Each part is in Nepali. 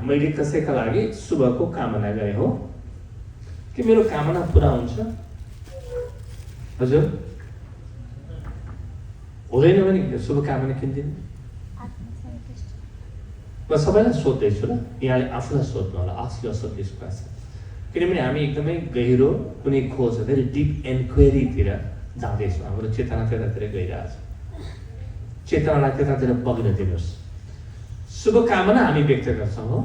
मैले कसैका लागि शुभको कामना गरे हो कि मेरो कामना पूरा हुन्छ? हजुर हुँदैन भने शुभकामना किन दिनु? म सबैलाई सोध्दैछु ल, यहाँले आफूलाई सोध्नु होला, आस्क योरसेल्फ दिस क्वेसन। किनभने हामी एकदमै गहिरो कुनै खोज धेरै डिप एन्क्वायरीतिर जाँदैछौँ। हाम्रो चेतना त्यतातिर गइरहेछ, चेतनालाई त्यतातिर बग्न दिनुहोस्। शुभकामना हामी व्यक्त गर्छौँ हो,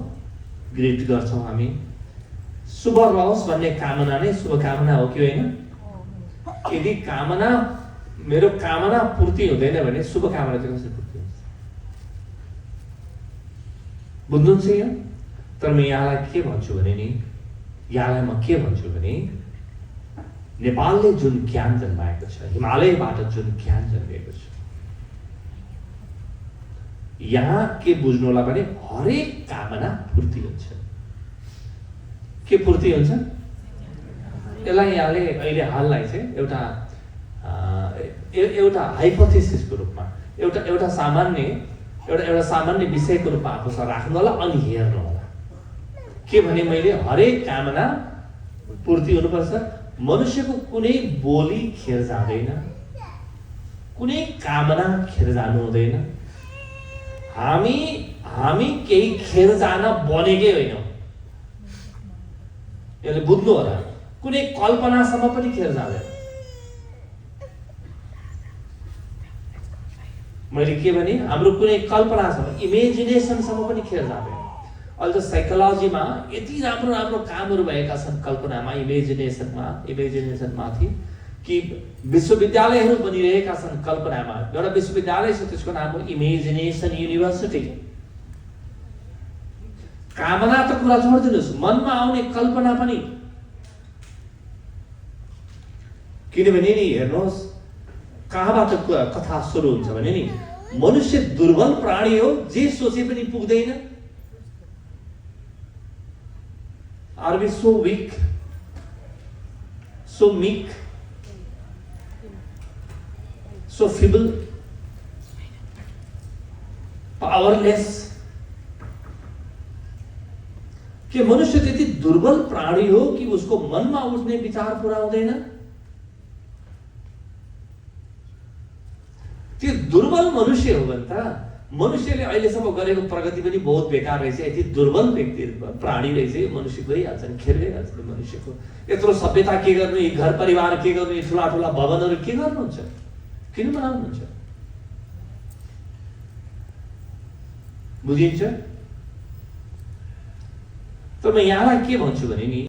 ग्रिट गर्छौँ हामी। शुभ रहोस् भन्ने कामना नै शुभकामना हो कि होइन? यदि कामना मेरो कामना पूर्ति हुँदैन भने शुभकामना चाहिँ कसरी पूर्ति हुन्छ? बुझ्नुहुन्छ यहाँ? तर म यहाँलाई के भन्छु भने नि, यहाँलाई म के भन्छु भने नेपालले जुन ज्ञान जन्माएको छ, हिमालयबाट जुन ज्ञान जन्मिएको छ, यहाँ के बुझ्नु होला भने हरेक कामना पूर्ति हुन्छ। के पूर्ति हुन्छ? यसलाई यहाँले अहिले हाललाई चाहिँ एउटा हाइपोथेसिसको रूपमा एउटा सामान्य विषयको रूपमा आफूसँग राख्नु होला अनि हेर्नु होला। के भने मैले हरेक कामना पूर्ति हुनुपर्छ। मनुष्यको कुनै बोली खेर जाँदैन, कुनै कामना खेर जानु हुँदैन। हामी केही खेर जान बनेकै होइनौँ, यसले बुझ्नु होला। कुनै कल्पनासम्म पनि खेर जाँदैन। मैले के भने हाम्रो कुनै कल्पनासम्म, इमेजिनेसनसम्म पनि खेर जाँदैन। अहिले त साइकोलोजीमा यति राम्रो राम्रो कामहरू भएका छन् कल्पनामा, इमेजिनेसनमाथि, कि विश्वविद्यालयहरू बनिरहेका छन् कल्पनामा। एउटा विश्वविद्यालय छ, त्यसको नाम हो इमेजिनेसन युनिभर्सिटी। कामना त कुरा छोडिदिनुहोस्, मनमा आउने कल्पना पनि। किनभने नि हेर्नुहोस् कहाँबाट कथा सुरु हुन्छ भने नि, मनुष्य दुर्बल प्राणी हो, जे सोचे पनि पुग्दैन। Are we so weak, so meek, so feeble, powerless? कि मनुष्य त्यति दुर्बल प्राणी हो कि उसको मनमा उठ्ने विचार पूरा हुँदैन? त्यो दुर्बल मनुष्य हो भने त मनुष्यले अहिलेसम्म गरेको प्रगति पनि बहुत बेकार रहेछ। यति दुर्बल व्यक्ति प्राणी रहेछ, मनुष्य गइहाल्छ नि, खेर गइहाल्छ नि मनुष्यको। यत्रो सभ्यता के गर्नु, घर परिवार के गर्नु, ठुला ठुला भवनहरू के गर्नुहुन्छ, किन बनाउनुहुन्छ? बुझिन्छ? तर म यहाँलाई के भन्छु भने नि,